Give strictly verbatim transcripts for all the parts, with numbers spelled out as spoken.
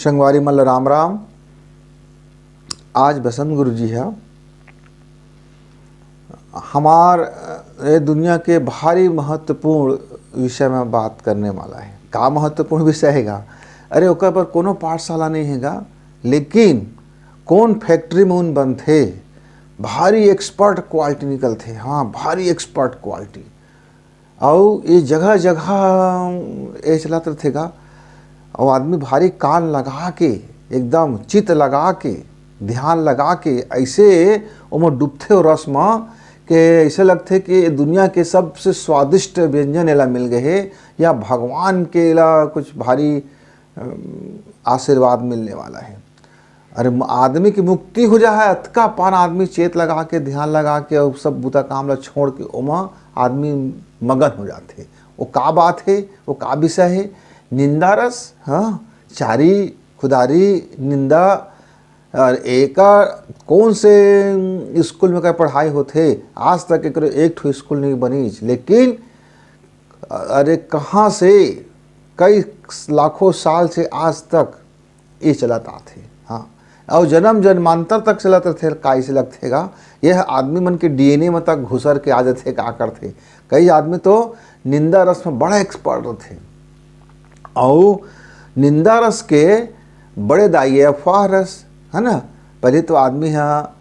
संगवारी मन ल राम राम। आज बसंत गुरु जी ह हमार, अ, ये दुनिया के भारी महत्वपूर्ण विषय में बात करने वाला है। का महत्वपूर्ण विषय हेगा? अरे, ओकर बर कोनो पाठशाला नहीं हेगा, लेकिन कौन फैक्ट्री में ऊन बनथे, भारी एक्सपर्ट क्वालिटी निकलथे। हाँ, भारी एक्सपर्ट क्वालिटी। अउ ये जगह-जगह ये चलत रथे गा, अउ आदमी भारी कान लगा के, एकदम चित लगा के, ध्यान लगा के, ऐसे ओमा डूबथे ओ रस म के ऐसे लगथे कि ये दुनिया के सबसे स्वादिष्ट व्यंजन एला मिल गए हे, या भगवान के एला कुछ भारी, अम, आशीर्वाद मिलने वाला है। अरे, म-, आदमी की मुक्ति हो जा है, अतका पान आदमी चेत लगा के, ध्यान लगा के, अउ सब बुता काम ला छोड़ के ओमा आदमी मगन हो जाथे। वो का बात है, वो का विषय है? निंदा रस, हाँ, चारी खुदारी निंदा। और एका कौन से स्कूल में का पढ़ाई होथे? आज तक एकरो एक ठो स्कूल नहीं बनीच, लेकिन अरे, कहाँ से कई लाखों साल से आज तक ये चलत आथे। हाँ, अउ जन्म जन्मांतर तक चलत रथे। का इसे लगथे गा, यह आदमी मन के डीएनए में तक घुसर के आ जाथे, का करथे। कई आदमी तो निंदा रस में बड़ा एक्सपर्ट रथे, अउ निंदा रस के बड़े दाई है अफवाह रस, है ना। पहले तो आदमी हा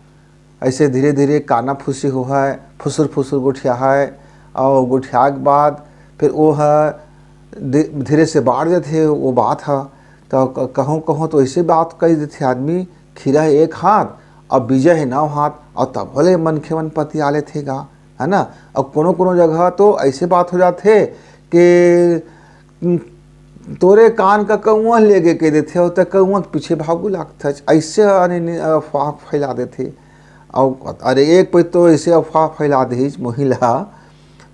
ऐसे धीरे-धीरे कानाफूसी होहय, फुसुर-फुसुर गोठियाहय, अउ गोठियाए के बाद फिर ओ ह धि-, धीरे से बाढ़ जथे ओ बात ह। त क-, कहूँ-कहूँ तो ऐसे बात कहि देथे आदमी, खीरा हे एक हाथ अउ बीजा हे नौ हाथ, अउ तभो ले मनखे मन पतिया लेथे गा, है ना? अउ कोनो-कोनो जगह तो ऐसे बात हो जाथे कि उम, तोरे कान का कौआ लेगे कहि देथे, अउ त कौआ के पीछे भागू लागथच। ऐसे अने-, ने-, अफवाह फैला देथे। अउ अरे, एक पइत तो ऐसे अफवाह फैला देहिस, मोहिला,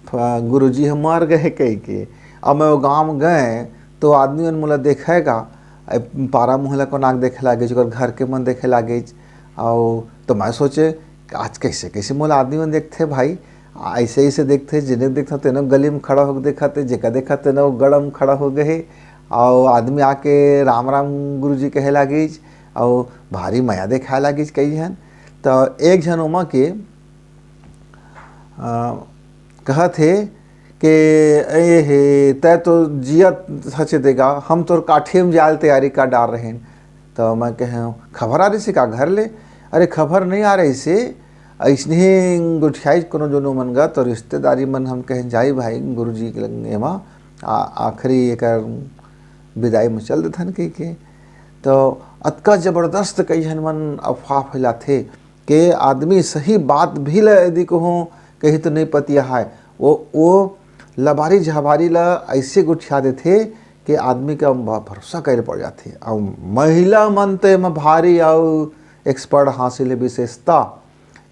फ-, गुरुजी ह मर गए कहि के। अब मैं वो गाँव गए, तो आदमी मन मोला देखय गा, ए, पारा मोहिला को नाक देखे लागिस, ओकर घर के मन देखे लागिस। अउ तो मैं सोचे, आज कैसे, कैसे मोला आदमी मन देखथे भाई? ऐसे, ऐसे देखथे, जेने देखथे, तेनो गली में खड़ा होके देखथे, जेका देखथे, तेनो गड़ा में खड़ा हो गए हे। अउ आदमी आके राम राम गुरुजी कहे लागिस, अउ भारी मया देखाए लागिस कई झन। त एक झन ओमा के, अ, कहत हे के, "ए हे, तै तो जियत हचे देगा, हम तोर काठी में जाल तैयारी कर डार रहेन।" त मैं कहे, "खबर आ रही से का घर ले?" "अरे, खबर नहीं आ रही से, अइसने गोठियाई कोनो जोनो मन गा, तो रिश्तेदारी मन हम कहें जाई भाई, गुरुजी के लंगे मा, आ-, आखिरी एकर विदाई में चल देथन कहि के।" तो अतका जबरदस्त कई झन मन अफवाह फैलाथे के आदमी सही बात भी ल यदि कहूँ कही तो नहीं पतियाहय, वो, वो लबारी झबारी ल ऐसे गोठिया देथे कि आदमी के भ-, भरोसा करे पड़ जाथे। अउ महिला मन तो एमा भारी अउ एक्सपर्ट हासिल हे, विशेषता,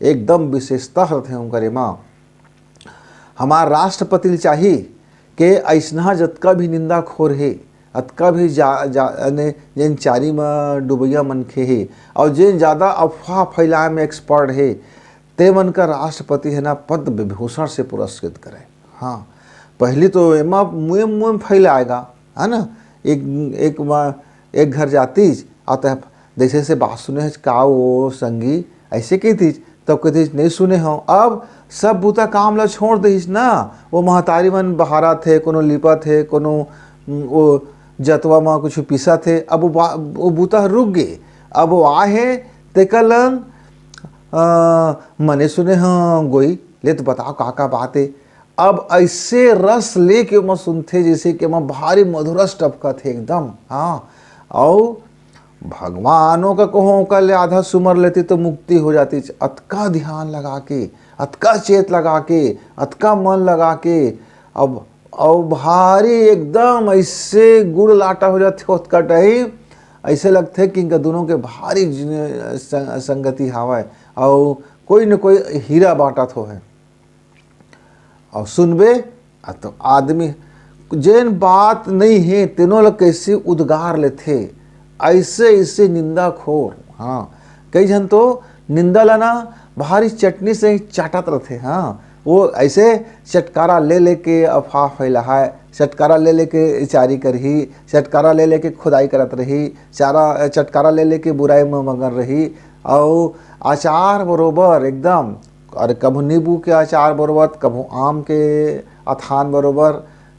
एकदम विशेषता रथे उनकर एमा। हमार राष्ट्रपति ल चाही के अइसनहा जतका भी निंदाखोर हे, अतका भी जा, जा, ने, जेन चारी म डुबैया मनखे हे, अउ जेन ज़्यादा अफवाह फैलाए में एक्सपर्ट हे, ते मन का राष्ट्रपति है ना पद्म विभूषण से पुरस्कृत करे। हाँ, पहली तो एमा मुँहे मुँहे में फैलाएगा, है ना? एक, एक मा-, एक घर जातीस, आ तै जैसे से बात सुने हच, "का ओ संगी?" ऐसे कहितिस, तब कहितिस, "नहीं सुने हव।" अब सब बूता काम ला छोड़ देहिस ना, वो महतारी मन बहारत हे, कोनो लिपत हे, कोनो, उम, वो जतवा मा कुछ पीसत हे, अब वो बा-, वो बूता रुक गे। अब वो आए हे, तेकर लन, अ, "मने सुने हव गोई, ले तो बताओ का का बात हे?" अब ऐसे रस लेके ओमा सुनथे, जैसे कि ओमा भारी मधुरस टपकत हे एकदम। हाँ, अउ भगवानो का कहो ओकर ले आधा सुमर लेती तो मुक्ति हो जाती। अतका ध्यान लगा के, अतका चेत लगा के, अतका मन लगा के, अब, अउ भारी एकदम ऐसे गुड़ लाटा हो जाथे ओतका टाइम, ऐसे लगथे कि इनका दोनों के भारी जिन-, सं-, संगति हावय, अउ कोई न कोई हीरा बांटत हो है। अउ सुनबे, आ तो आदमी जेन बात नहीं हे, तेनो ल कैसे उद्गार लेथे, ऐसे, ऐसे निंदाखोर। हाँ, कई झन तो निंदा ल ना भारी चटनी से चाटत रथे। हाँ, वो ऐसे चटकारा ले लेके अफवाह फैलाहय, चटकारा ले लेके चारी करही, चटकारा ले लेके खुदाई करत रही, चारा चटकारा ले लेके बुराई में मगन रही। अउ अचार बरोबर एकदम, अरे कभू नींबू के अचार बरोबर, कभू आम के अथान बरोबर,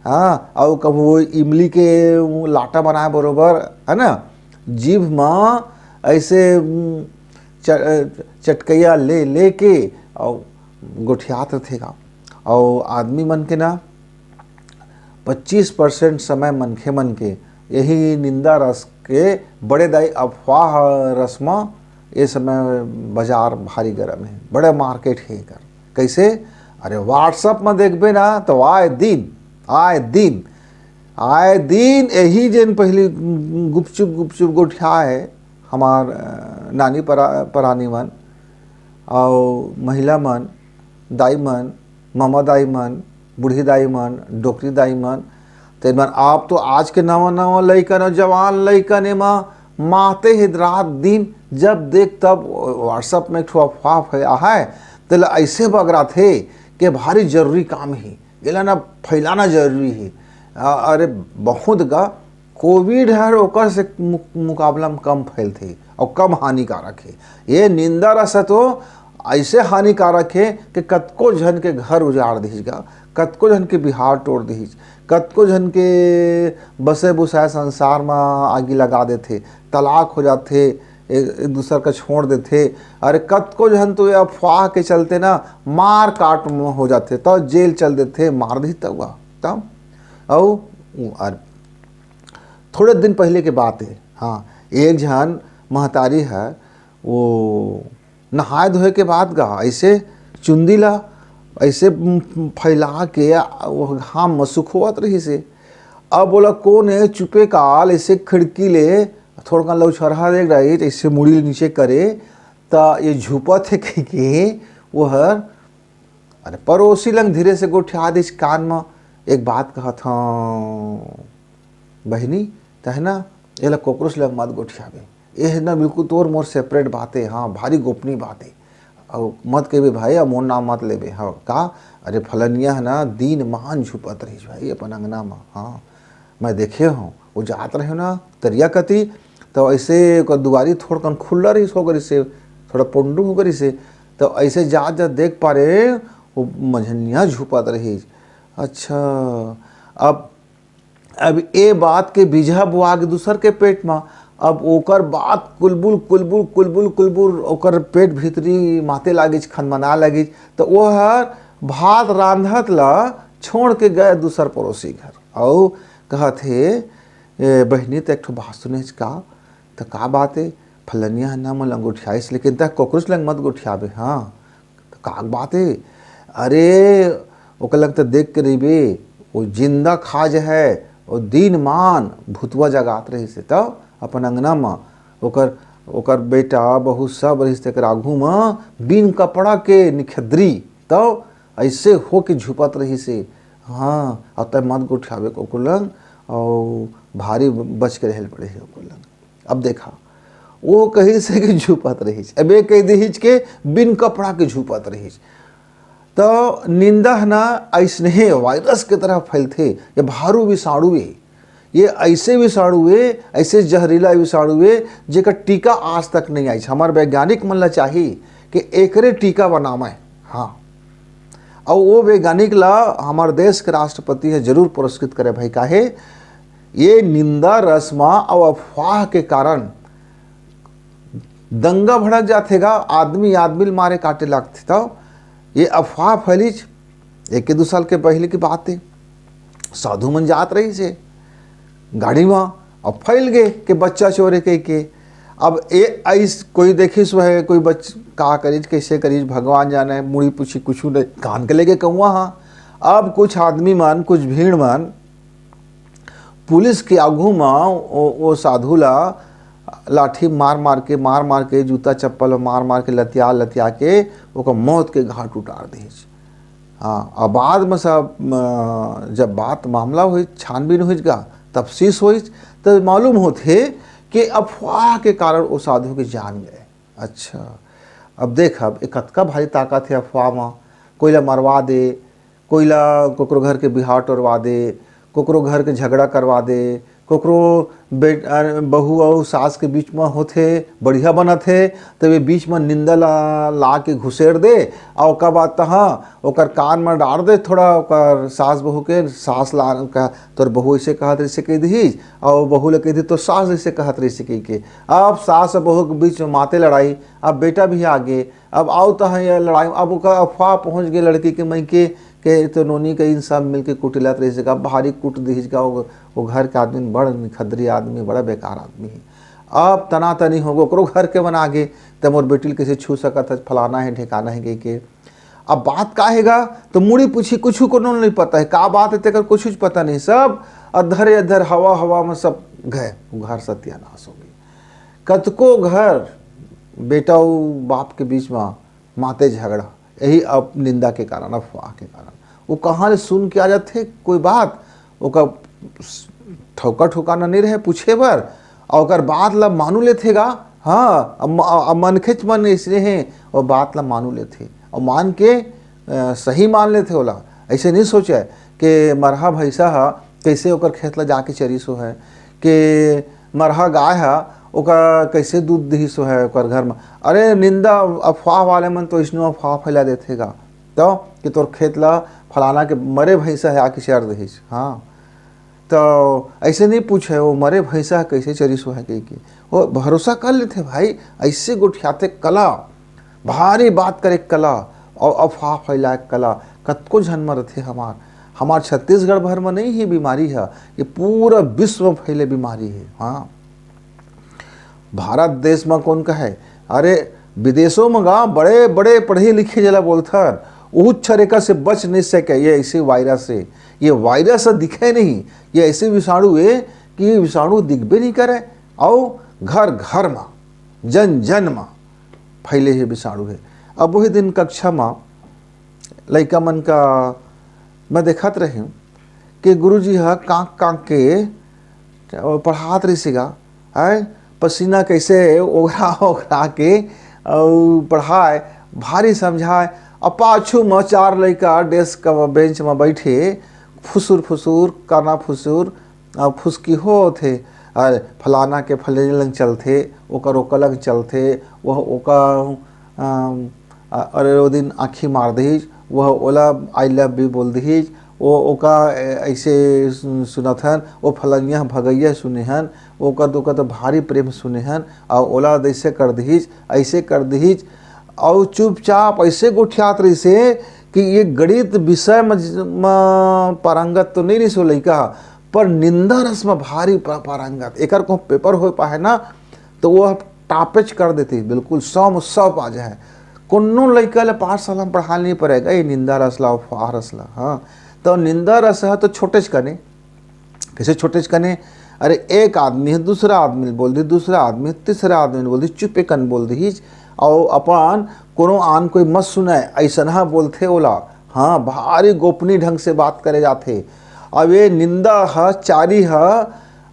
हाँ, अउ कभू इमली के लाटा बनाए बरोबर, है ना, जीभ म ऐसे उम, च-, चटकैया ले लेके अउ गोठियात रथे गा। अउ आदमी मन के ना पच्चीस परसेंट समय मनखे मन के यही निंदा रस के बड़े दाई अफवाह रस म ए समय बाजार भारी गरम हे, बड़े मार्केट हे एकर। कैसे? अरे WhatsApp म देखबे ना तो आए दिन, आए दिन, आए दिन यही जेन पहली गुपचुप गुपचुप गोठिया हे हमार, अ, नानी परा-, परानी मन अउ महिला मन, दाई मन, ममा दाई मन, बूढ़ी दाई मन, डोकरी दाई मन, तेन मन आप तो आज के नवा नवा लइकन अउ जवान लइकन एमा माते हे रात दिन, जब देख तब WhatsApp में एक ठो अफवाह फै-, आहय, तेला ऐसे बगराथे के भारी जरूरी काम हे, एला ना फैलाना जरूरी हे। अ-, अरे बहुत गा, कोविड हर ओकर से मु-, मुकाबला में कम फैलथे अउ कम हानिकारक हे। ये निंदा रस तो ऐसे हानिकारक हे कि कतको झन के घर उजाड़ दिहिस गा, कतको झन के बिहाव टोर दिहिस, कतको झन के बसे बुसाए संसार म आगी लगा देथे, तलाक हो जाथे, एक, एक दूसर का छोड़ देथे। अरे कतको झन तो ये अफवाह के चलते ना मार काट म हो जाथे, तो जेल चल देथे, मार दिही तब। तब अउ अरे थोड़े दिन पहले के बात हे, हाँ, एक झन महतारी ह वो नहाए धोए के बाद गा ऐसे चुंदी ला ऐसे फैला के वो घाम म सुखोवत रहिस हे। अब ओला कोन हे चुपे काल ऐसे खिड़की ले थोड़कन लौछरहा देख रही, ऐसे मुड़ी ले नीचे करे, त ये झुपत हे कहिके वो हर, अरे, पड़ोसी लंग धीरे से गोठिया दिस कान म, एक बात कहत हंव बहिनी, तह ना एला कोकरो से लंग मत गोठियाबे। ए ह ना बिल्कुल तोर मोर सेपरेट बात हे, हाँ, भारी गोपनीय बात हे। अउ मत कहिबे भाई, अब मोर नाम मत लेबे। हाँ, का? अरे फलनिया ह ना दिन मान झुपत रहिस भाई अपन अंगना म। हाँ, मैं देखे हंव, वो जात रहे ना तरिया कती, त ऐसे ओकर दुआरी थोड़कन खुल्ला रहिस, हो करिस हे, थोड़ा पोंडू हो करिस हे, त ऐसे जात जात देख पारे, वो मझनिया झुपत रहिस। अच्छा, अब अब ए बात के बीजहा बोआ गे दूसर के पेट म। अब ओकर बात कुलबुल कुलबुल कुलबुल कुलबुल ओकर पेट भीतरी माते लागिस, खनमना लागिस, त ओ हर भात रांधत ल छोड़ के गए दूसर पड़ोसी घर। अउ कहत हे, "ए बहिनी, त एक ठो बात सुनेच का?" "त का बात हे?" "फलनिया ह ना मोला गोठियाइस, लेकिन त कोकरोच लंग मत गोठियाबे।" "हाँ।" "त का बात हे?" "अरे, ओकर लंग त देख के रहिबे, वो जिंदा खाज है, वो दिन मान भुतवा जगात रहिस हे, तब अपन अंगना म ओकर, ओकर बेटा, बहू सब रहिस, तेकर आघू म बिन कपड़ा के निखद्री, तब ऐसे होके झुपत रहिस हे।" "हाँ, अब तय मत गोठियाबे कोकरो लंग, अउ भारी बच के रहे ल पड़े हे ओकर लंग।" अब देखा, वो कहिस हे कि झुपत रहिस, अब ये कह दिहिस के बिन कपड़ा के झुपत रहिस। तो निंदा ह ना अइसने वायरस के तरह फैलथे। ये भारू विषाणु हे, ये ऐसे विषाणु हे, ऐसे जहरीला विषाणु हे, जेकर टीका आज तक नहीं आइस। हमार वैज्ञानिक मन ला चाही कि एकरे टीका बनावे। हाँ, अउ वो वैज्ञानिक ला हमार देश के राष्ट्रपति ह जरूर पुरस्कृत करे भाई। काहे? ये निंदा रस म अउ अफवाह के कारण दंगा भड़क जाथे गा, आदमी आदमी ल मारे काटे लागथे। त ये अफवाह फैलिस, एक के दू साल के पहले की बात हे, साधु मन जात रहिस हे गाड़ी म, अब फैल गे के बच्चा चोर हे कह के। अब ए आइस, कोई देखिस वह, कोई बच का करिस, कैसे करिस, भगवान जाने, मुड़ी पूछी कुछ नहीं, कान के लेके कौआ। हाँ, अब कुछ आदमी मन, कुछ भीड़ मन पुलिस के आगू म ओ, ओ साधु ला लाठी मार मार के, मार मार के, जूता चप्पल मार मार के, लतिया लतिया के ओकर मौत के घाट उतार दिस। हाँ, अब बाद में सब, म, जब बात मामला होइस, छानबीन होइस गा, तफ्तीश होइस, त मालूम होथे कि अफवाह के कारण ओ साधु के जान गए। अच्छा, अब देख, अब ए कतका भारी ताकत हे अफवाह म। कोई ला मरवा दे, कोई ला कोकरो घर के बिहाव टोरवा दे, कोकरो घर के झगड़ा करवा दे, कोकरो बेट-, अ, बहू अउ सास के बीच म होथे, बढ़िया बनत हे, त वे बीच म निंदा ला, ला के घुसेड़ दे, अउ ओकर बाद तहाँ ओकर कान म डार दे थोड़ा, ओकर सास बहू के, सास ला का, "तोर बहू अइसे कहत रहिसे," कहि दिहिस, अउ बहू ल कहि दिहिस, "तोर सास अइसे कहत रहिसे," कहि के। अब सास अउ बहू के बीच म माते लड़ाई, अब बेटा भी आगे, अब अउ तहाँ ये लड़ाई, अब ओकर अफवाह पहुँच गे लड़की के मइके, के तो नोनी के इन सब मिलके कुटिलत रहिस गा, भारी कुट दिहिस गा, वो, वो घर के आदमी बड़ निखद्री आदमी, बड़ा बेकार आदमी हे। अब तनातनी हो गे, ओकरो घर के मन आगे, त मोर बेटी ल कइसे छू सकत हस, फलाना हे, ढेकाना हे, कहि के। अब बात का हे गा, तो मुड़ी पूछी, कुछु कोनो नहीं पता हे, का बात हे, तेकर कुछुच पता नहीं, सब अधरे अधर हवा हवा में सब गए, वो घर सत्यानाश हो गे। कतको घर बेटा अउ बाप के बीच में माते झगड़ा, यही अप-, निंदा के कारण, अफवाह के कारण। वो कहाँ ले सुन के आ जाथे कोई बात, ओकर ठौका ठुकाना नहीं रहे पूछे बर, अउ ओकर बात ला मानू लेथे गा। हाँ, अब म-, अब मनखेच मन अइसने हे, वो बात ला मानू लेथे, अउ मान के, अ, सही मान लेथे ओला। अइसे नहीं सोचे के मरहा भैंसा ह कइसे ओकर खेत ला जाके चरिस होहे, के मरहा गाय ह ओकर कइसे दूध दिहिस होहे ओकर घर म। अरे निंदा, अफवाह वाले मन तो अइसनो अफवाह फैला देथे गा, तो कि तोर खेत ला फलाना के मरे भैंसा ह आके चर दिहिस। हाँ, तो अइसे नहीं पूछे वो मरे भैंसा ह कइसे चरिस होहे कहि के, वो भरोसा कर लेथे भाई। अइसे गोठियाथे कला, भारी बात करे कला, अउ अफवाह फैलाए कला। कतको झन म रथे हमार, हमार छत्तीसगढ़ भर म नहीं हे बीमारी ह, ये पूरा विश्व म फैले बीमारी हे। हाँ, भारत देश म कोन कहे, अरे विदेशों म गा बड़े बड़े पढ़े लिखे जेला बोलथन, उहू छरेका से बच नहीं सके ये ऐसे वायरस से। ये वायरस ह दिखे नहीं, ये ऐसे विषाणु हे कि विषाणु दिखबे नहीं करे, अउ घर घर म, जन जन म फैले हे विषाणु हे। अब वही दिन कक्षा म लइका मन का मैं देखत रही कि गुरुजी ह कांक कांक के पढ़ात रहिस गा, हैं? पसीना कइसे ओघरा ओघरा के अउ पढ़ाए, भारी समझाए। अब पाछू म चार लइका डेस्क, बेंच म बइठे, फुसुर फुसुर, काना फुसुर, अ, फुसकी होत हे। अरे फलाना के फलाने लंग चलथे, ओकर ओकर लंग चलथे, वह ओकर, अम, अ, अरे वो दिन आँखी मार दिहिस, वह ओला "I love you" बोल दिहिस, वो ओका, ए, ऐसे सुन-, सुनत हन, वो फलनिया भगैया सुने हन, ओकर तो, ओकर तो भारी प्रेम सुने हन, अउ ओला ऐसे कर दिहिस, ऐसे कर दिहिस, अउ चुपचाप ऐसे गोठियात रहिसे कि ये गणित विषय म, म पारंगत तो नहीं रहिस वो लइका, पर निंदा रस म भारी पा-, पारंगत। एकर कहूँ पेपर हो पाए ना, तो वो टॉपेच कर देती, बिल्कुल सौ में सौ पा जाए। कोनो लइका ले पाठशाला में पढ़ाए नहीं पड़ेगा ये निंदा रस ला, अफवाह रस ला। हाँ, तो निंदा रस ह तो छोटेच कने, कइसे छोटेच कने? अरे एक आदमी ह, दूसरा आदमी ल बोल दिही, दूसरा आदमी ह, तीसरा आदमी ल बोल दिही, चुपे कन बोल दिहिस, अउ अपन कोनो आन कोई मत सुनय, अइसनहा बोलथे ओला। हाँ, भारी गोपनीय ढंग से बात करे जाथे। अब ये निंदा ह, चारी ह,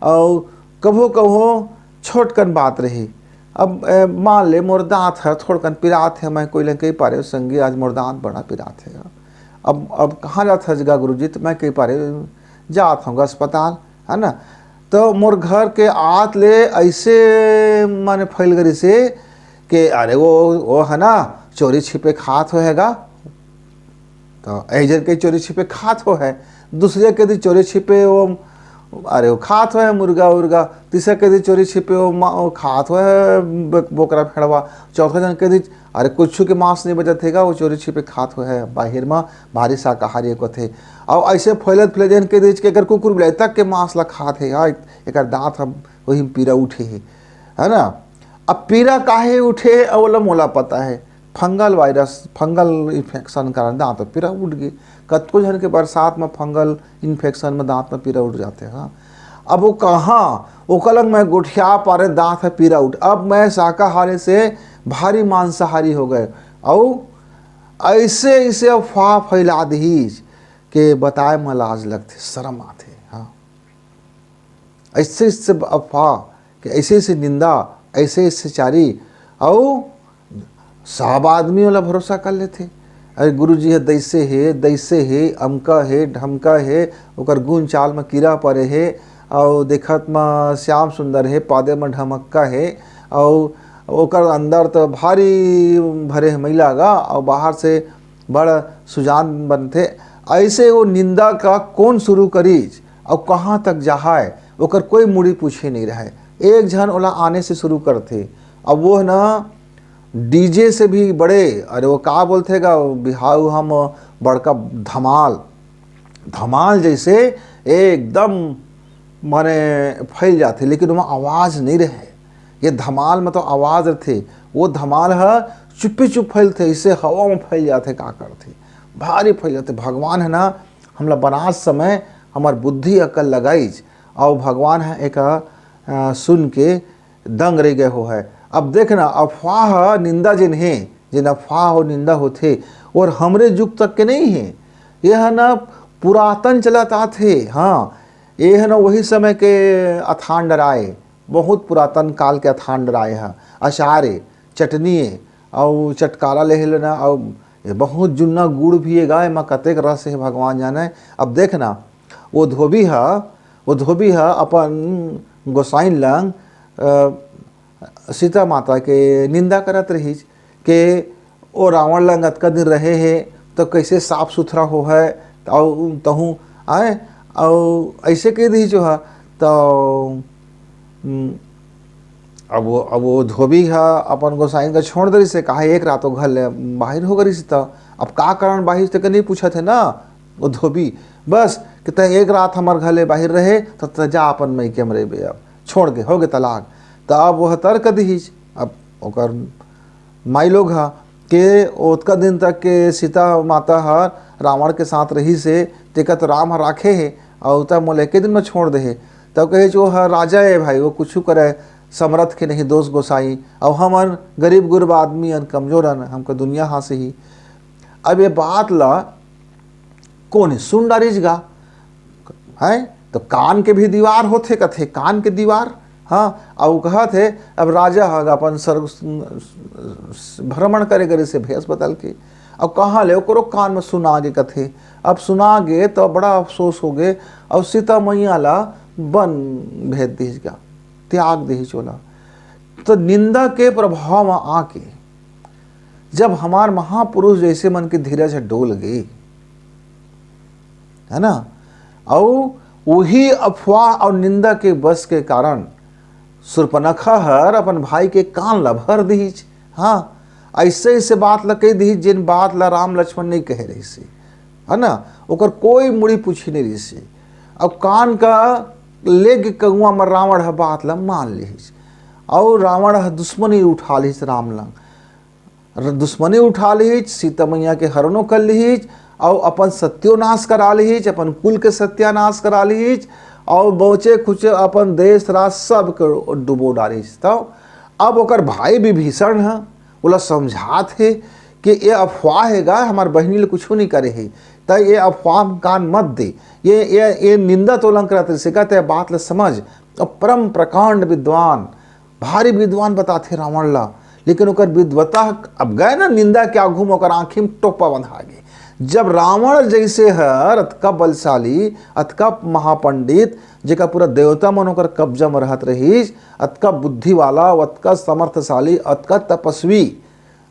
अउ कभो कभो छोटकन बात रही। अब, ए, मान ले मोर दाँत ह थोड़कन पिरात हे, मैं कोई ल कहि पारे, "संगी, आज मोर दाँत बड़ा पिरात हे।" अब, अब कहाँ जात हस गा गुरुजी? त मैं कहि पारे, "जात हँव गा अस्पताल," है ना? तो मोर घर के आत ले ऐसे माने फैल गई से कि अरे वो, वो है ना, चोरी छिपे खात होहे गा। तो एक जन के चोरी छिपे खात होहे, दूसरे के दी चोरी छिपे वो, अरे वो खात होहे मुर्गा उर्गा, तीसरे के दी चोरी छिपे वो मा-, वो खात होहे ब-, बोकरा भेड़वा, चौथा जन के दी अरे कुछ के मांस नहीं बचत हेगा, वो चोरी छिपे खात होहे बाहिर मा, भारी शाकाहारी एक होथे। अउ ऐसे फैलत फैलत जन के दी के एकर कुकुर बिलाई तक के मांस ला खात हे, हाँ, एकर दांत ह वही पीरा उठे हे, है ना? अब पीरा काहे उठे हे, अउ ओला मोला पता हे, फंगल वायरस, फंगल इन्फेक्शन कारण दांत पीरा उठ गे। कतको झन के बरसात म फंगल इन्फेक्शन म दांत म पीरा उठ जाथे। हाँ, अब वो कहाँ, ओकर लग मैं गोठिया पारे, दांत ह पीरा उठ। अब मैं शाकाहारी से भारी मांसाहारी हो गए, अउ ऐसे ऐसे अफवाह फैला दीस के बताए म लाज लगथे, शर्म आथे। हाँ, ऐसे ऐसे अफवाह, कि ऐसे ऐसे निंदा, ऐसे ऐसे चारी, अउ सब आदमी ओला भरोसा कर लेथे। अरे गुरुजी ह दैसे हे, दैसे हे, अमका हे, ढमका हे, ओकर गुन चाल म कीरा परे हे, अउ देखत म श्याम सुंदर हे, पादे म ढमक्का हे, अउ ओकर अंदर त भारी भरे हे मैला गा, अउ बाहर से बड़ सुजान बनथे। ऐसे वो निंदा का कौन शुरू करीच, अउ कहाँ तक जाहाय, ओकर कोई मुड़ी पूछे नहीं रहे। एक झन ओला आने से शुरू करथे। अब वो है ना, डीजे से भी बड़े, अरे वो का बोलथे गा, बिहाव हम बड़का धमाल, धमाल जैसे एकदम माने फैल जाथे, लेकिन वहाँ आवाज नहीं रहे। ये धमाल में तो आवाज रथे, वो धमाल ह चुप्पे चुप फैलथे, इसे हवा में फैल जाथे, का करथे, भारी फैल जाथे। भगवान है ना, हमला बनात समय हमर बुद्धि अकल लगाइच, अउ भगवान ह एका, अ, सुन के दंग रह गए हो है। अब देखना, अफवाह निंदा जिन हे, जिन अफवाह हो निंदा होथे, और हमरे जुग तक के नहीं हे। ये है ना, पुरातन चलत आथे। हाँ, ये है ना, वही समय के अथान डराए, बहुत पुरातन काल के अथान डराए ह। अचार ए, चटनी ए, अउ चटकारा ले लेना, अउ ये बहुत जुन्ना गुड़ भी ए गा, एमा कतेक रस हे भगवान जाने। अब देखना, वो धोबी ह, वो धोबी ह अपन गोसाइन लंग, अ, सीता माता के निंदा करत रहिस के ओ रावण लंग अतका दिन रहे हे, तो कैसे साफ सुथरा हो है, अउ तहूँ आए, अउ ऐसे कह दिहिस जो ह, तो, हम्म, अब वो, अब वो धोबी ह अपन गोसाइन का छोड़ दे से, कहा एक रात वो घर ले बाहर हो गई त, अब का कारण बाहिर ते नहीं पूछत हे ना वो धोबी, बस कि तैं एक रात हमर घर ले बाहर रहे, त तैं जा अपन मइके में रहिबे, अब छोड़ के हो गे तलाक। त अब वो तर्क दिहिस, अब ओकर माई लोग ह के ओतका दिन तक के सीता माता ह रावण के साथ रहिस हे, तेकर त राम ह राखे हे, अउ त मोला एके दिन में छोड़ दे हे। तब कहे जो ह राजा ए भाई, वो कुछ करे, समरथ के नहीं दोष गोसाई, अउ हमन गरीब गुरबा आदमी अन, कमजोर अन, हमका दुनिया हाँसे ही। अब ये बात ला कोन सुन डारिस गा, हैं? तो कान के भी दीवार होथे, कथे कान के दीवार। हाँ, अउ कहत हे, अब राजा ह अपन सर्व भ्रमण करे करे से भेष बदल के, अब कहाँ ले ओकरो कान में सुना गे कथे। अब सुना गे तो बड़ा अफसोस हो गे, अउ सीता मैया ला बन भेज दिहिस गा, त्याग दिहिस ओला। तो निंदा के प्रभाव में आके जब हमार महापुरुष जैसे मन के धीरज ह डोल गे, है ना, अउ वही अफवाह अउ निंदा के बस के कारण सुर्पनखा हर अपन भाई के कान ला भर दिहिच। हाँ, ऐसे ऐसे बात ला कह दिहिच, जिन बात ला राम लक्ष्मण नहीं कहे रहिसे, है ना, ओकर कोई मुड़ी पूछी नहीं रहिसे। अब कान का लेग कगुआ में रावण ह बात ला मान लिहिच, अउ रावण ह दुश्मनी उठा लिहिच राम लंग। र-, दुश्मनी उठा लिहिच, सीता मैया के हरणो कर लिहिच, अउ अपन सत्योनाश करा लिहिच, अपन कुल के सत्यानाश करा लिहिच, अउ बचे खुचे अपन देश राज सब के डुबो डालिहिच। तब अब ओकर भाई विभीषण ह ओला समझात हे कि ये अफवाह हे गा, हमार बहिनी ले कुछू नहीं करे हे, त ये अफवाह में कान मत दे, ये, ये, ये निंदा तोलन करत रहिसे, कहते बात ल समझ। अब परम प्रकांड विद्वान, भारी विद्वान बताथे रावण ला, लेकिन ओकर विद्वता अब गए ना निंदा के आघू में, ओकर आँखी में टोपा बंधा गे। जब रावण जैसे हर अतका बलशाली, अतका महापंडित, जेकर पूरा देवता मन ओकर कब्जा में रहत रहिस, अतका बुद्धि वाला, अतका समर्थशाली, अतका तपस्वी,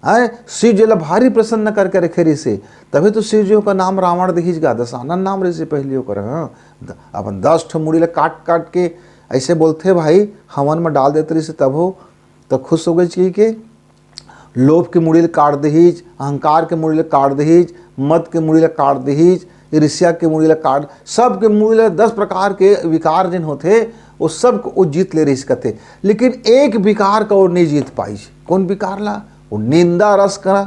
हैं, शिव जी ला भारी प्रसन्न करके रखे रहिसे, तभी तो शिव जी ओकर नाम रावण दिहिस गा, दशानन नाम रहिसे पहली ओकर। हाँ, द-, अपन दस ठो मुड़ी ला काट काट के ऐसे बोलथे भाई, हवन में डाल देते रहिसे तब हो, तो खुश हो गए जी के। लोभ के मुड़ी ला काट दिहिस, अहंकार के मुड़ी ला काट दिहिस, मद के मुड़ी ला काट दिहिस, ईर्ष्या के मुड़ी ला काट, सब के मुड़ी ला दस प्रकार के विकार जिन होथे, वो सब को वो जीत ले रहिस कथे। लेकिन एक विकार का वो नहीं जीत पाइस। कौन विकार ला? वो निंदा रस करा।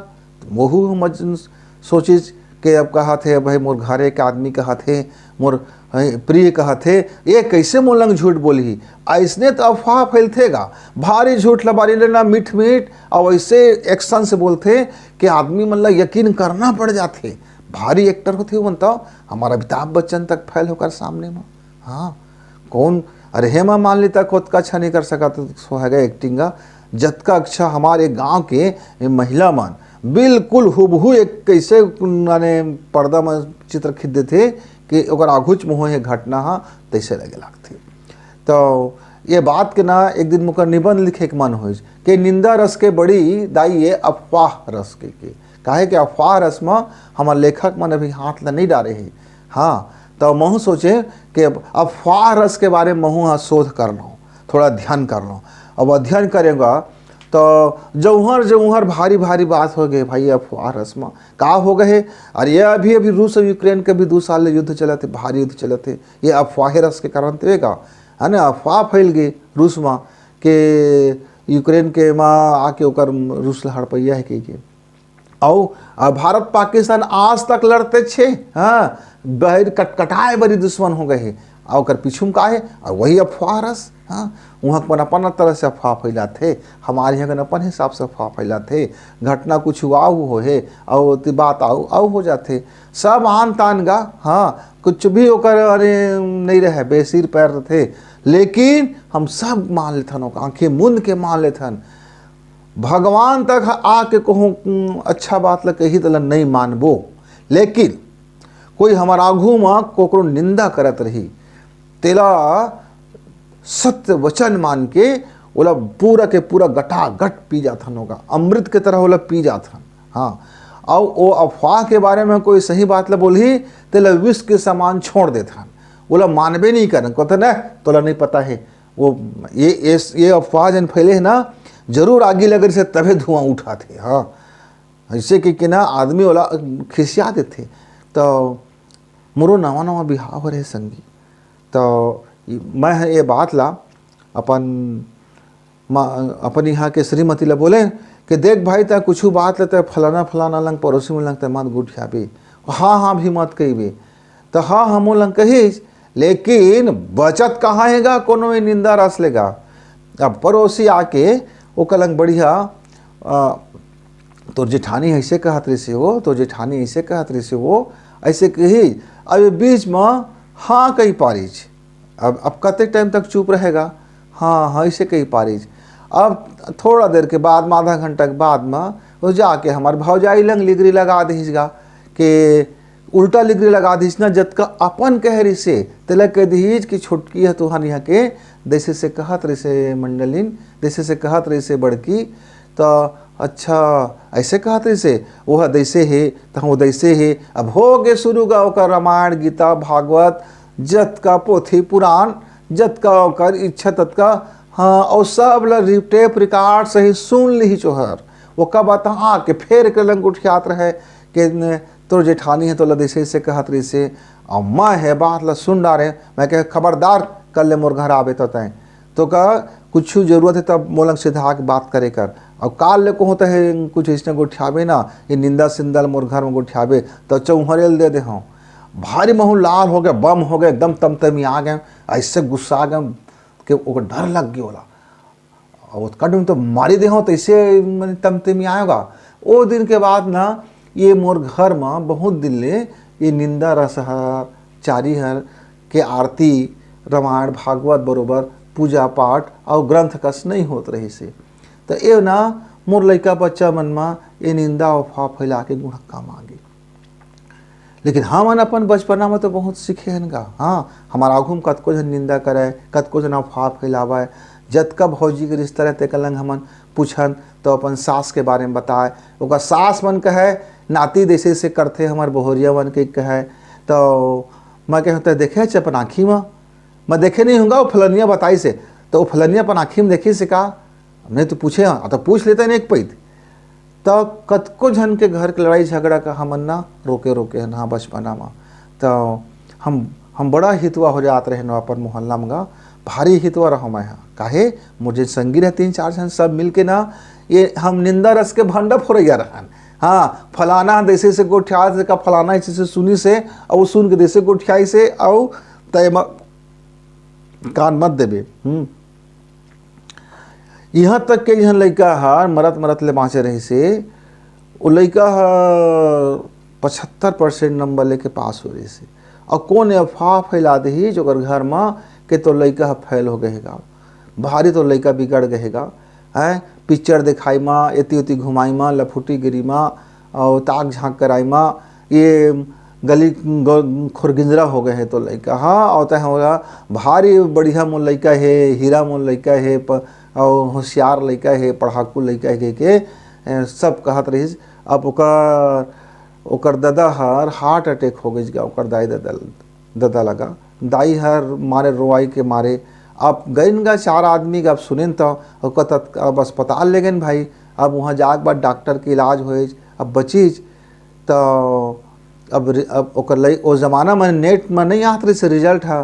मोहू हम सोचिस के अब कहत हे, भाई मोर घरे के आदमी कहत हे, मोर, हैं, प्रिय कहत हे, ये कैसे मोर लंग झूठ बोलही? अइसने तो अफवाह फैलथे गा। भारी झूठ लबारी लेना मीठ मीठ, अउ ऐसे एक्शन से बोलथे कि आदमी मन ला यकीन करना पड़ जाथे। भारी एक्टर होथे वो मन तो, हमार अमिताभ बच्चन तक फैल होकर सामने में। हाँ, कौन, अरे हेमा मालिनी तक ओतका अच्छा नहीं कर सकत, सो है एक्टिंग का, जतका अच्छा हमारे गांव के ये महिला मन, बिल्कुल हुबहू एक कैसे माने पर्दा में चित्र खींच देथे कि ओकर आघुच मुँह हे घटना हा तैसे लगे लागथे। तो ये बात के ना एक दिन मोकर निबंध लिखे के मन होइस कि निंदा रस के बड़ी दाई ये अफवाह रस के, के। काहे कि अफवाह रस में हमर लेखक मन अभी हाथ ला नहीं डारे हे। हाँ, तो महू सोचे कि अब अफवाह रस के बारे में महू हा शोध कर लो, थोड़ा अध्ययन कर लो। अब अध्ययन करेगा तो जौहर जौहर भारी भारी बात हो गए भाई अफवाह रस में। का हो गए? अरे ये अभी अभी रूस और यूक्रेन के भी दो साल ले युद्ध चलत हे, भारी युद्ध चलत हे। ये अफवाह रस के कारण तो होगा, है ना? अफवाह फैल गई रूस में के यूक्रेन के माँ आके ओकर रूस ला हड़पैया है कह के। अउ आ भारत पाकिस्तान आज तक लड़ते छे, हाँ, बहिर कटकटाए बरी दुश्मन हो गए हे। आ ओकर पीछू में का हे? और वही अफवाह रस, हाँ, वहाँ अपन अपन तरह से अफवाह फैलाथे, हमारे यहाँ अपन हिसाब से अफवाह फैलाथे। घटना कुछ आऊ हो हे, और ओती बात आऊ आऊ हो जाथे। सब आन तान गा, हाँ, कुछ भी ओकर अरे नहीं रहे, बेसिर पैर रथे, लेकिन हम सब मान लेथन, ओकर आंखें मूंद के मान लेथन। भगवान तक आके कहूँ, उम, अच्छा बात ल कही, तेला नहीं मानबो, लेकिन कोई हमर आघू म कोकरो निंदा करत रही, तेला सत्य वचन मान के ओला पूरा के पूरा गटागट पी जाथन, ओका अमृत के तरह ओला पी जाथन। हाँ, अउ ओ अफवाह के बारे में कोई सही बात ल बोलही, तेला विष के समान छोड़ देथन, ओला मानबे नहीं करन, कहथन, "नहीं, तोला नहीं पता है।" वो ये, ये, ये अफवाह जन फैले है ना, जरूर आगी लगे से तभे धुआं उठाथे। हाँ, ऐसे के, के ना आदमी वाला खिसिया देथे। तो मोरो नवा नवा बिहाव हो रहे संगी, तो मैं ह ये बात ला अपन मा-, अपन यहाँ के श्रीमती ला बोले कि देख भाई, तैं कुछ बात ले तैं फलाना फलाना लंग, पड़ोसी मन लंग तैं मत गोठियाबे, हाँ हाँ भी मत कहिबे। तो हाँ, हमो लंग कहिस, लेकिन बचत कहाँ हे गा कोनो ये निंदा रस ले गा? अब पड़ोसी आके ओकर लंग बढ़िया, अ, "तोर जेठानी ऐसे कहत रहिसे हो, तोर जेठानी ऐसे कहत रहिसे हो," ऐसे कही। अब ये बीच में हाँ कही पारिस। अब, अब कतेक टाइम तक चुप रहेगा? हाँ, हाँ, ऐसे कही पारिस। अब थोड़ा देर के बाद में, आधा घंटा के बाद में, वो जाके हमार भौजाई लंग लिगरी लगा दिस गा, के उल्टा लिगरी लगा दिस ना, जतका अपन कहे रिसे, तेला कह दिस कि छोटकी ह तुहर यहाँ के, जैसे से कहत रिसे मंडलिन, जैसे से कहत रिसे बड़की, त अच्छा, ऐसे कहत रिसे, वो ह दैसे हे, त वो दैसे हे। अब हो गे शुरू गा ओकर रामायण, गीता, भागवत, जतका पोथी पुराण, जतका ओकर इच्छा ततका, हाँ, अउ सब ल रि-, टेप रिकॉर्ड सहित सुन लिहिस ओहर। ओकर बाद आके फेर के लंग गोठियात रहे के न, "तोर जेठानी हे, तोला जैसे जैसे कहत रहिसे, अउ मैं हे बात ल सुन डारे।" मैं कहे, "खबरदार, कल ले मोर घर आबे त तैं।" तो का कुछ जरूरत हे तब मोला सीधा आके बात करे कर। अउ काल ले कहूँ त हे कुछ अइसने गोठियाबे ना, ये निंदा सिंदा ल मोर घर में गोठियाबे त चौहरे ल दे दे हूँ। भारी महू लाल हो गए, बम हो गए, एकदम तमतमी आ गए, ऐसे गुस्सा आ गए कि ओकर डर लग गया ओला। अब ओतका डूम तो मारी दे हूँ, तो ऐसे मैंने तमतमी आएगा। ओ दिन के बाद ना ये मोर घर में बहुत दिन ले ये निंदा रस हर, चारी हर के आरती, रामायण, भागवत बरोबर पूजा पाठ अउ ग्रंथ कस नहीं होत रहिसे। तो ये ना मोर लइका बच्चा मन में ये निंदा अफवाह फैला के गुणक्का मांगे। लेकिन हमन अपन बचपना में तो बहुत सीखे हन गा। हाँ, हमार आघू में कतको झन निंदा करे, कतको झन अफवाह फैलावे। जतका भौजी के रिश्ता रहे, तेकर लंग हमन पूछन, तो अपन सास के बारे में बताए। ओकर सास मन कहे, "नाती जैसे से करथे हमर बहुरिया मन के," कहे। तो मैं कहे, "तैं देखे हच अपन आँखी में?" "मैं देखे नहीं हूँ गा, वो फलनिया बताइसे।" तो वो फलनिया अपन आँखी में देखिसे का? हमने तो पूछे, हाँ, तो पूछ लेते ना एक पैत। तो कतको झन के घर के लड़ाई झगड़ा का हमन ना रोके, रोके हन, हाँ, बचपना में। तो हम, हम बड़ा हितवा हो जात रहे ना अपन मोहल्ला में गा, भारी हितवा रहो मैं, हाँ। काहे? मोर जे संगी रहे तीन चार झन, सब मिल के ना, ये हम निंदा रस के भंडा फोरैया रहन। हाँ, फलाना जैसे से गोठिया से का, फलाना ऐसे से सुनिसे, अउ वो सुन के जैसे गोठियाइसे, अउ तय म-, कान मत देबे। हम्म। यहाँ तक के झन लइका हर मरत मरत ले बाँचे रहिसे, वो लइका ह पचहत्तर परसेंट नंबर लेके पास हो रहिसे। अउ कोन अफवाह फैला देही जो ओकर घर म के तोर लइका ह फेल हो गए हे गा, भारी तोर लइका बिगड़ गए हे गा, हैं, पिक्चर दिखाई मा, एती ओती घुमाई मा, लफुटी गिरी मा, और ताक झांक कराई मा, ये गली ग-, खुरगिंजरा हो गए है तो लइका। हाँ, और तय होला, भारी बढ़िया मोर लइका है, हीरा मोर लइका है, प-, और होशियार लइका है, पढ़ाकू लइका है, कह के, ए, सब कहत रहिस। अब ओकर, ओकर ददा हर हार्ट अटैक हो गइस गा, ओकर दाई ददा, ददा लगा। दाई हर मारे रोवाई के मारे। अब गइन गा चार आदमी गा, अब सुनेन त ओकर तत-, अब अस्पताल ले गइन भाई। अब वहाँ जाके बाद डॉक्टर के इलाज होइस, अब बचिस। त अब रि-, अब ओकर लइ-, ओ जमाना में नेट में नहीं आत रहिस रिजल्ट ह।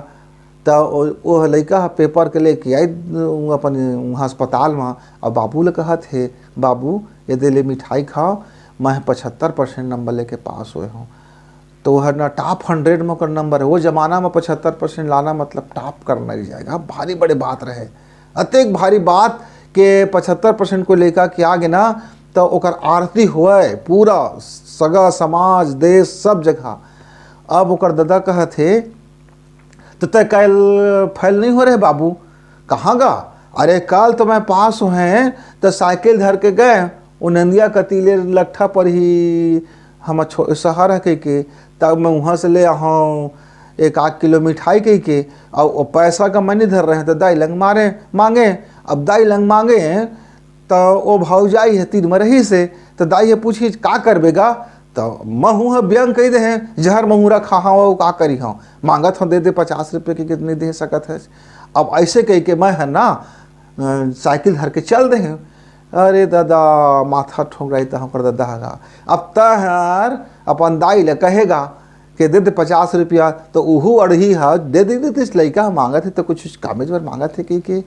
त ओ, ओ लइका ह पेपर के लेके आई, उ अपन वहाँ अस्पताल में। अब बाबू ले कहत हे, "बाबू, ये दे ले मिठाई खाओ, मैं पचहत्तर परसेंट नंबर लेके पास होए हूँ।" तो वह ना टॉप हंड्रेड में ओकर नंबर है। वो जमाना में पचहत्तर परसेंट लाना मतलब टॉप करना ही जाएगा, भारी बड़े बात रहे। अतेक भारी बात के पचहत्तर परसेंट को लेकर के आगे ना, तो ओकर आरती होए, पूरा सगा समाज, देश, सब जगह। अब ओकर ददा कहत हे, "तो तय कल फेल नहीं हो रहे बाबू?" "कहाँ गा?" "अरे, कल तो मैं पास होए, तो साइकिल धर के गए, वो नंदिया कती ले लट्ठा पर ही हम छो-, शहर है कह के, तब मैं वहाँ से ले आऊँ एक आध किलो मिठाई कह के, और वो पैसा का मैं नहीं धर रहे, तो दाई लंग मारे, मांगे।" अब दाई लंग मांगे, त ओ भौजाई ह तीर म रहिस हे, त दाई ह पूछिस, "का करबे गा?" त महूं ह व्यंग कहि दे हे, "जहर महुरा खाहंव, अउ का करिहंव? मांगत हंव, दे दे पचास रुपये के, कितनी दे सकत हस?" अब अइसे कहिके मैं ह ना, अ, साइकिल धर के चल दे हे। अरे ददा, माथा ठोंकराई त ओकर ददा ह गा। अब तहर अपन दाई ल कहे गा, के दे दे पचास रुपया, तो उहू अड़ही ह दे दे देतिस, लइका ह मांगत हे, तो कुछ कामेच बर मांगत हे कहिके,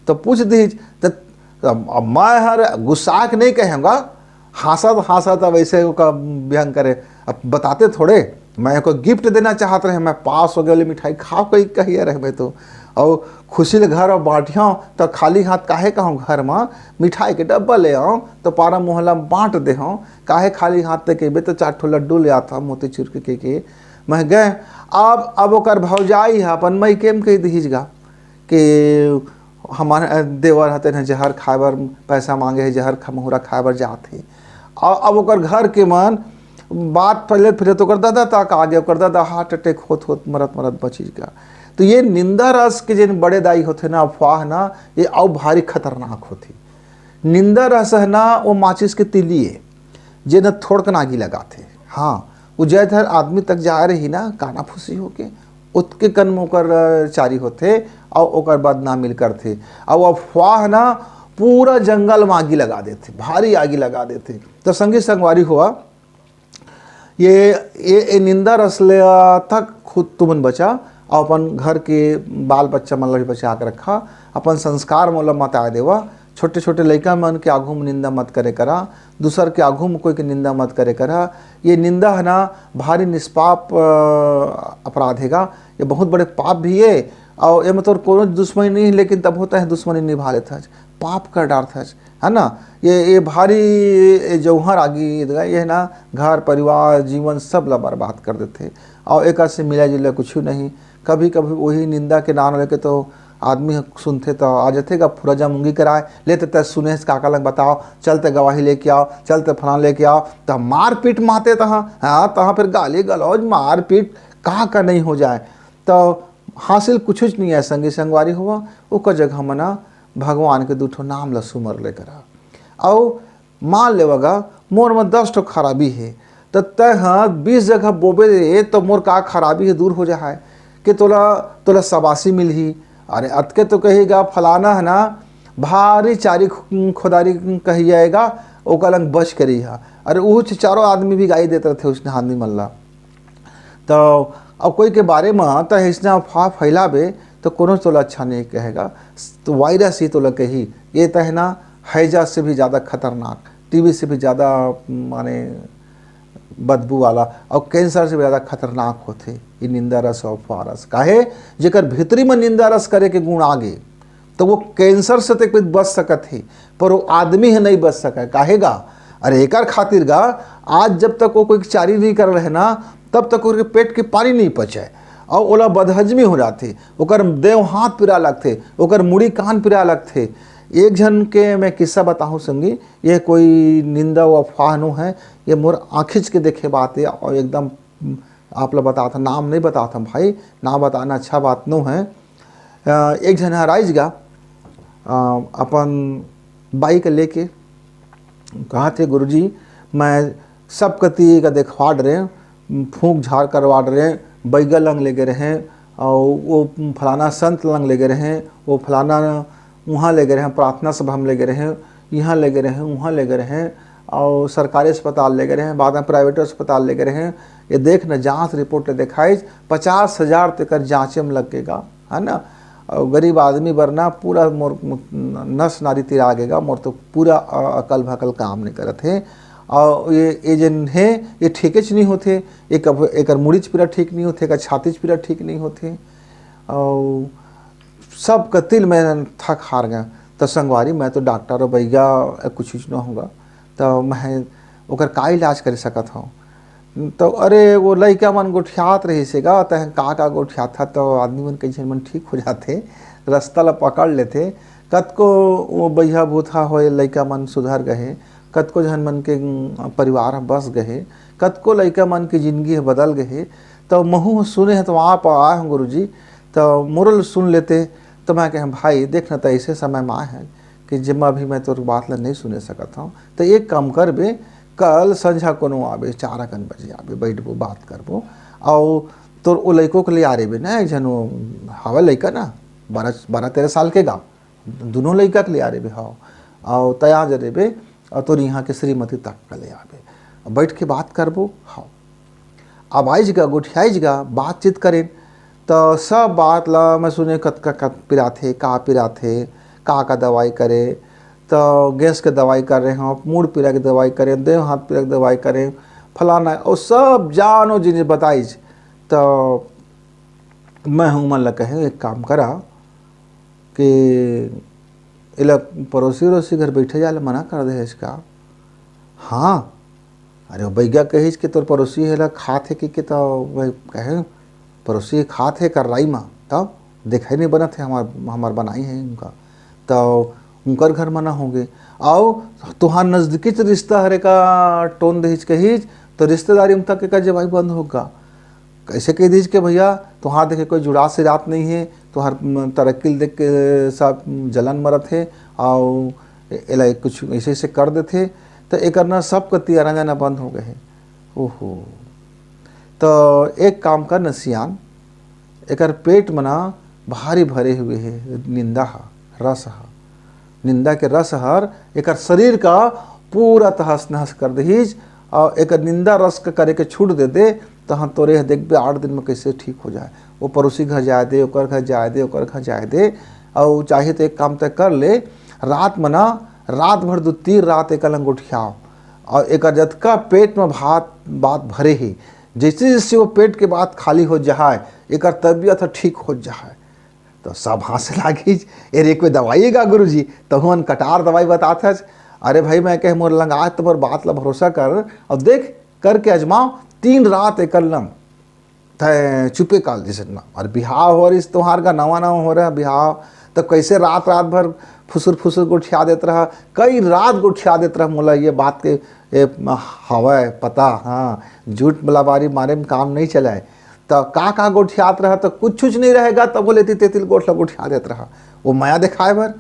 तो पूछ दिस, त अब, अब मैं हर गुस्सा के नहीं कहेंगा, हाँसत, हाँसत अब ऐसे ओका व्यंग करे, अब बताते थोड़े, मैं को गिफ्ट देना चाहत रहे, मैं पास हो गए वाली मिठाई खाओ कही, कहिए रहे मैं तो, और खुशी ले घर बांटियों, तो खाली हाथ काहे कहूँ घर में, मिठाई के डब्बा ले आओ, तो पारा मोहल्ला में बांट दे हो, काहे खाली हाथ ते कहिबे, तो चार ठो लड्डू ले आता, मोतीचूर के, के, के। मैं गए, अब, अब ओकर भौजाई ह अपन मइके म कहि दिहिस गा कि हमार देवर ह तेन जहर खाए बर पैसा मांगे हे, जहर खमहुरा खाए बर जात हे। और अब ओकर घर के मन बात फैलत फैलत ओकर दादा तक आ गे, ओकर दादा हार्ट अटैक होत होत मरत मरत बचिस गा। तो ये निंदा रस के जेन बड़े दाई होथे ना, अफवाह ना, ये अउ भारी खतरनाक होथे। निंदा रस ह ना, वो माचिस के तिली ए, जेन ह थोड़कन आगी लगाथे। हाँ, वो जय धर आदमी तक जाए रही ना, कानाफूसी होके, ओतके कन म ओकर, अ, चारी होथे, अउ ओकर बाद नामिल करथे। अउ अफवाह ना, पूरा जंगल म आगी लगा देथे, भारी आगी लगा देथे। तो संगी संगवारी होवा, ये, ये, ये निंदा रस ले तक खुद तुमन बचा, अउ अपन घर के बाल बच्चा मन ला भी बचा के रखा, अपन संस्कार मन ला मत आए देवा। छोटे-छोटे लइका मन के आघू म निंदा मत करे करा, दूसर के आघू म कोई के निंदा मत करे करा। ये निंदा ह ना भारी निष्पाप, अ, अपराध हे गा, ये बहुत बड़े पाप भी हे, अउ एमा तोर कोनो दुश्मनी नहीं हे, लेकिन तभो तैं दुश्मनी निभा लेथस, पाप कर डारथस, है ना? ये, ये भारी, ये जौहर आगी, ये ना घर परिवार जीवन सब ला बर्बाद कर देथे, अउ एकर से मिला जुला कुछ नहीं। कभी-कभी वही निंदा के नाम लेके तो आदमी ह सुनथे त आ जथे गा फुरजा मुंगी कराए, "ले त तैं सुने हस काका लंग बताओ, चल तैं गवाही लेके आओ, चल तैं फलाना लेके आओ।" त मारपीट माते तहाँ, हाँ, तहाँ फिर गाली गलौज, मारपीट, का का नहीं हो जाए। त हासिल कुछुच नहीं है संगी संगवारी होवा, ओकर जगह मना भगवान के दू ठो नाम ल सुमर ले करा। अउ मान लेवा गा, मोर म दस ठो खराबी हे, त तैं ह बीस जगह बोबे रे, त मोर का खराबी हे दूर हो जाए? के तोला, तोला शाबाशी मिलही। अरे अतके तो कही गा, फलाना है ना, भारी चारी खु-, खुदारी कही जाएगा, ओकर लंग बच के रही हा। अरे उहुच चारों आदमी भी गाई देत रथे उसने आदमी मन ला। तो अब कोई के बारे में त अइसना अफवाह फैलाबे, तो कोनो तोला अच्छा नहीं कहेगा। तो वायरस ही तोला कही, ये त है ना, हैजा से भी ज़्यादा खतरनाक, टीबी से भी ज़्यादा, माने, बदबू वाला, और कैंसर से भी ज़्यादा खतरनाक होथे ये निंदा रस और अफवाह रस। काहे? जेकर भीतरी में निंदा रस करे के गुण आ गे, तो वो कैंसर से तक बच सकत हे, पर वो आदमी ह नहीं बच सके। काहे गा? अरे एकर खातिर गा, आज जब तक वो कोई चारी नहीं कर रहे ना, तब तक ओकर पेट के पानी नहीं पचे, और ओला बदहजमी हो जाथे, ओकर देव हाथ पिरा लगथे, ओकर मुड़ी कान पिरा लगथे। एक झन के मैं किस्सा बताहूँ संगी, ये कोई निंदा व अफवाह नो है, ये मोर आँखिच के देखे बात है और एकदम आप ला बतात हँव, नाम नहीं बतात हँव भाई, नाम बताना अच्छा बात नो है। अ, एक झन हर आइज गा, अ, अपन बाइक लेके, कहा थे, "गुरुजी, मैं सब कति का देखवाड़ रहे, फूंक झाड़ करवाड़ रहे, बैगा लंग लेगे रहे, और वो फलाना संत लंग लेगे रहे, वो फलाना वहाँ लेगे रहे, प्रार्थना सभा में लेगे रहे, यहाँ लेगे रहे, वहाँ लेगे रहे, और सरकारी अस्पताल लेगे रहे, बाद में प्राइवेट अस्पताल लेगे रहे। ये देख न, जांच रिपोर्ट ले देखाइस, पचास हजार तेकर जांचे में लगेगा, है ना?" और गरीब आदमी बर ना पूरा मोर नस नारी तिरा गेगा, मोर तो पूरा अ, अकल भकल काम नहीं करत हे। और ये, ये जेन हे, ये ठीकेच नहीं होथे, एक, एकर मुड़ीच पीरा ठीक नहीं होथे, एकर छातीच पीरा ठीक नहीं होथे। और सब कतिल मैं थक हार गया। तो संगवारी, मैं तो डॉक्टर और बैगा कुछ कुछ न होगा, तो मैं ओकर का इलाज कर सकत हूँ? तो अरे, वो लइका मन गोठियात रहिस हे गा, तैं का का गोठियात हा, तो आदमी मन कइसे मन ठीक हो जाथे, रस्ता ला पकड़ लेथे। कतको वो बइहा भूथा होए लइका मन सुधर गए, कतको झन मन के, उम, परिवार ह बस गए, कतको लइका मन के जिंदगी ह बदल गए। तो महू ह सुने ह तो आप आए हूँ गुरुजी, तो मोर ल सुन लेते। तो मैं कहें, "भाई देख न, तो ऐसे समय में आए हैं कि जेमा अभी मैं तोर बात ला नहीं सुने सकत हूँ, तो एक काम करबे, कल संझा कोनो आबे, चार अकन बजे आबे, बैठबो, बात करबो, और तोर ओ लइको के ले आ रेबे ना, एक झन वो हवा लइका ना, बारह, बारह तेरह साल के गा, दोनों लइका के ले आ रेबे, हाँ, और तैयार जे रेबे, और तोर यहाँ के श्रीमती तक के ले आबे, बैठ के बात करबो।" हाँ, अब आइज गा, गोठियाइज गा, बातचीत करेन, तो सब बात ला मैं सुने, कतका कत पिराथे, का पिराथे, का का दवाई करे, तो गैस के दवाई कर रहे हो, मूड़ पीरा के दवाई करे, देह हाथ पीरा के दवाई करे, फलाना, और सब जानो जिनिस बताइज। तो मैं हूँ मन ला कहे, "एक काम करा कि एला पड़ोसी उड़ोसी घर बैठे जाए ला मना कर दे इसका।" हाँ, अरे वो बैगा कहिस कि तोर पड़ोसी हे ला खात हे कि, कि तो वही कहे, "पड़ोसी खात हे करलाई मा, तब देखाई नहीं बनत हे, हमार, हमार बनाई है उनका।" तो उनकर घर मना होगे। आओ, तुहार नजदीकीच रिश्ता हरे का टोन देहिच कहिच, तो रिश्तेदारी में तक के का जवाई बंद होगा। कैसे कह दीज के भैया, तुहार देखे कोई जुड़ा सी रात नहीं है, तुहार, म, तरक्की देख के सब जलन मरत है, और ए-, एला कुछ ऐसे ऐसे कर देथे, तो एकर ना सब कति आना जाना बंद हो गए है। ओहो, तो एक काम कर न सियान, एकर पेट में ना भारी भरे हुए है निंदा हा, रस हा। निंदा के रस हर एकर शरीर का पूरा तहस नहस कर दहीज, और एकर निंदा रस के करे के छूट दे दे, तहाँ तोरे ह देखबे आठ दिन में कैसे ठीक हो जाए। वो पड़ोसी घर जाए दे, ओकर घर जाए दे, ओकर घर जाए दे, और चाहे तो एक काम तय कर ले, रात में ना, रात भर दो तीन रात एकर लंग गोठियाओ, और एकर जतका पेट में भात, बात भरे ही, जैसे जैसे वो पेट के बात खाली हो जाए, एकर तबीयत ह ठीक हो जाए। तो सब हाँसे लागिस, "ए रे, कोई दवाई हे का गुरुजी? तहु मन कटार दवाई बतात हस।" अरे भाई, मैं कहे, "मोर लंग आज तो मोर बात ला भरोसा कर, अब देख, करके आजमाओ, तीन रात एकर लंग तै चुपे काल दिसत ना।" और बिहाव हो रहिस तुहार का, नवा नवा हो रहा बिहाव, तो कैसे रात रात भर फुसुर फुसुर गोठिया देत रहा, कई रात गोठिया देत रहा मोला ये बात के, ए, हवय पता, हाँ, झूठ बलाबारी मारे में काम नहीं चलाए। तो का का गोठियात रहा, तो कुछ कुछ नहीं रहेगा, तब बोले ती तेतिल गोठ ला गोठिया देत रहा, वो मया दिखाए बर।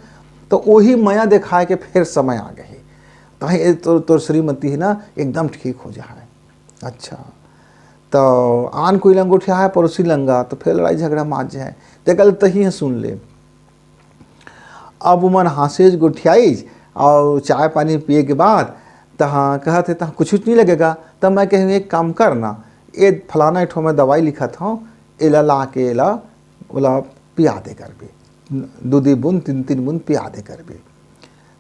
तो वही मया दिखाए के फिर समय आ गए, तही ए तोर, तोर श्रीमती है ना, एकदम ठीक हो जाए। अच्छा, तो आन कोई लंग गोठिया है पड़ोसी लंगा, तो फिर लड़ाई झगड़ा माच जाए। ते कल तही है, सुन ले। अब उमन हाँसेज गोठियाइज, और चाय पानी पिए के बाद तहाँ कहत हे, "तहाँ कुछ कुछ नहीं लगेगा।" तब मैं कहूँ, "एक काम कर ना, ए फलाना एक ठो मैं दवाई लिखत हूँ, एला ला के एला, ओला पिया दे करबे, दू दी बूंद, तीन तीन बूंद पिया दे करबे।"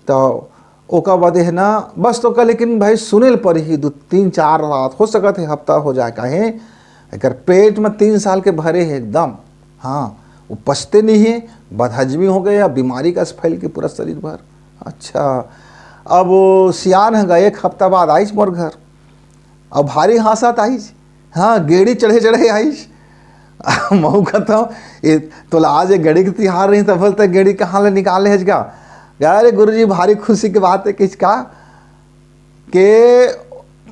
तो ओकर बाद है ना, बस तो का, लेकिन भाई सुने ल पड़ही, दू तीन चार रात, हो सकत है हफ्ता हो जाए, काहे एकर पेट में तीन साल के भरे है एकदम। हाँ, वो पचते नहीं है, बदहजमी हो गए या बीमारी का फैल के पूरा शरीर भर। अच्छा, अब वो सियान है गा, एक हफ्ता बाद आइस मोर घर, अब भारी हाँसत आइस, हाँ, गेड़ी चढ़े चढ़े आइस। महू कहता हूँ, "ए, तोला आज एक गेड़ी के तिहार रही, तब बोलता गेड़ी कहाँ ले निकाले है गा?" कहे, "अरे गुरुजी, भारी खुशी के बात हे।" कहिस, "का?" के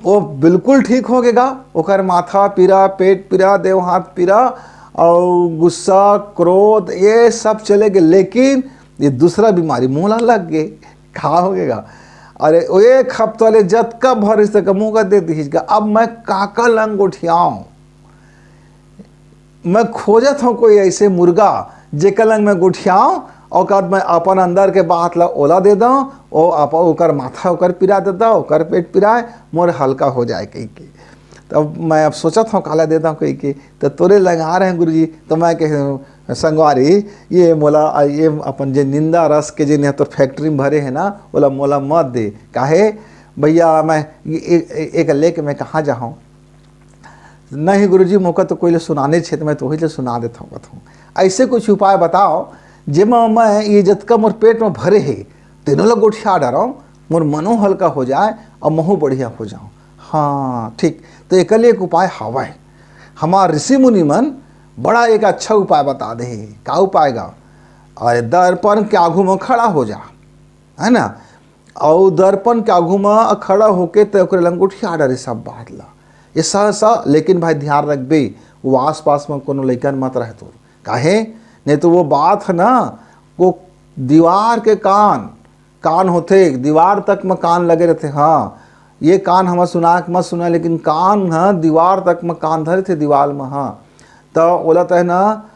वो बिल्कुल ठीक हो गेगा, ओकर माथा पीरा, पेट पीरा, देव हाथ पीरा, और गुस्सा, क्रोध, ये सब चले गे, लेकिन ये दूसरा बीमारी मोला लग गे। का हो गेगा? अरे, वो एक हफ्ता ले जतका भर रिहिस तेकर मुंह का दे दिहिस गा। अब मैं काकर लंग गोठियाऊं? मैं खोजत हूँ कोई ऐसे मुर्गा, जेकर लंग मैं गोठियाऊं, ओकर मैं अपन अंदर के बात ला ओला दे दऊं, ओ आप, ओकर माथा ओकर पिरा देता, ओकर पेट पिराए, मोर हल्का हो जाए कहि के। तब मैं अब सोचत हूँ काला दे दऊं कहि के, तो तोरे लंग आ रहे हैं गुरुजी, तो मैं कहे, "संगवारी, ये मोला, ये अपन जे निंदा रस के जे निया तोर फैक्ट्री में भरे है ना, ओला मोला मत दे।" काहे भैया, मैं ए-, ए-, एक लेके मैं कहाँ जाऊँ? नहीं गुरुजी, मोका तो कोई ले सुनाने छे, तो मैं तो वही ले सुना देता हूँ, कहत हूँ। ऐसे कुछ उपाय बताओ, जेमा मैं ये जतका मोर पेट में भरे हे, तेनो ला गोठिया डारऊं, मोर मनो हल्का हो जाए और महू बढ़िया हो जाऊं। हाँ, ठीक, तो एकर लिए एक उपाय हवय। हमार ऋषि मुनि मन बड़ा एक अच्छा उपाय बता दे हे। का उपाय गा? अरे, दर्पण के आगू में खड़ा हो जा, है ना? अउ दर्पण के आगू म खड़ा होके तैं ओकरे लंग गोठिया डारे सब बात ला। ये स, स, लेकिन भाई ध्यान रखबे, वो आसपास म कोनो लइकन मत रहे तोर। काहे? नहीं तो वो बात है ना, वो दीवार के कान, कान होथे, दीवार तक म कान लगे रहथे। हाँ, ये कान हमर सुना के मत सुना, लेकिन कान ह दीवार तक म कान धरे थे दीवार म। हाँ, त ओला तैं ना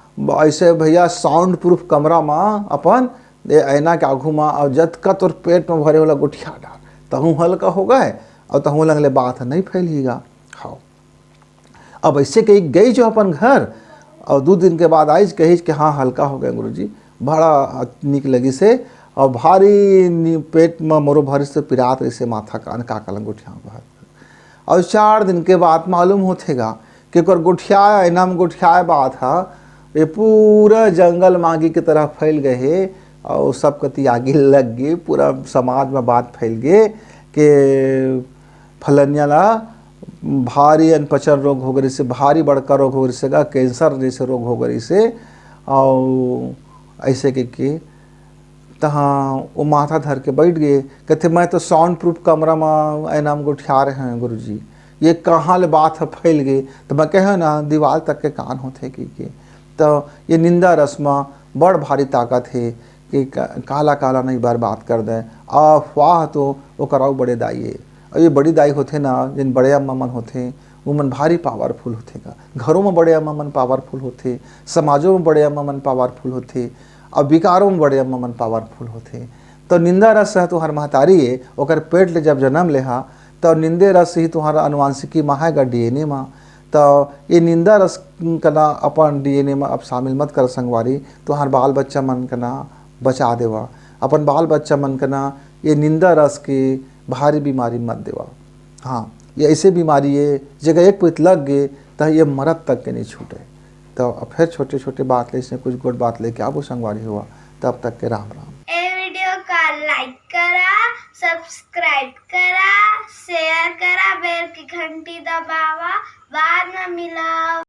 ऐसे भैया साउंड प्रूफ कमरा म अपन ए ऐना के आघू म, अउ जतका तोर पेट म भरे वाला गोठिया डार, तहूँ हल्का हो गए अउ तहूँ लंग ले बात ह नहीं फैलही गा। हाँ, अब ऐसे कही गई जो अपन घर, अउ दू दिन के बाद आइज, कहिस कि हाँ, हल्का हो गए गुरुजी, बड़ा नीक लगिस हे। अउ भारी नी-, पेट म मोरो भारी से पिरात रहिस हे, माथा कान का का लंग गोठिया भर। अउ चार दिन के बाद मालूम होथे गा कि ओकर गोठियाए, ऐना म गोठियाए बात ह ये पूरा जंगल म आगी के तरह फैल गए हे। अउ सब कति आगी लग गे, पूरा समाज म बात फैल गे कि फलनिया ला भारी अनपचन रोग हो गए से, भारी बड़का रोग हो गए से गा, कैंसर जैसे रोग हो गए से। अउ ऐसे के, के तहाँ वो माथा धर के बैठ गए। कहते, "मैं तो साउंड प्रूफ कमरा म ऐना म गोठिया रहे हैं गुरुजी, ये कहाँ ले बात ह फैल गए?" तो मैं कहे ना, "दीवार तक के कान होथे," कहि के। तो ये निंदा रस म बड़ भारी ताकत हे कि का-, काला काला नहीं बर्बाद कर दे। अफवाह तो ओकर अउ बड़े दाई हे। अउ ये बड़ी दाई होथे ना, जिन बड़े अम्मा मन होथे, उमन भारी पावरफुल होथे गा। घरों म बड़े अम्मा मन पावरफुल होथे, समाजों म बड़े अम्मा मन पावरफुल होथे, अउ बिकारों म बड़े अम्मा मन पावरफुल होथे। तो निंदा रस ह तुहर महतारी ए, ओकर पेट ले जब जन्म लेहा, तो निंदे रस ही तुहर अनुवांशिकी म हे गा, डीएनए म। तो ये निंदा रस कना अपन डीएनए म अब शामिल मत कर संगवारी, तुहर बाल बच्चा मन कना बचा देवा, अपन बाल बच्चा मन कना ये निंदा रस के भारी बीमारी मत देवा। हाँ, ये ऐसे बीमारी हे, जेकर एक पइत लग गे, त ये मरत तक के नहीं छूटे। तो अब फिर छोटे-छोटे बात ले, इसमें कुछ गोट बात लेके आबो संगवारी हुआ, तब तक के राम राम। ए वीडियो का लाइक करा, सब्सक्राइब करा, शेयर करा, बेल की घंटी दबावा, बाद में मिला।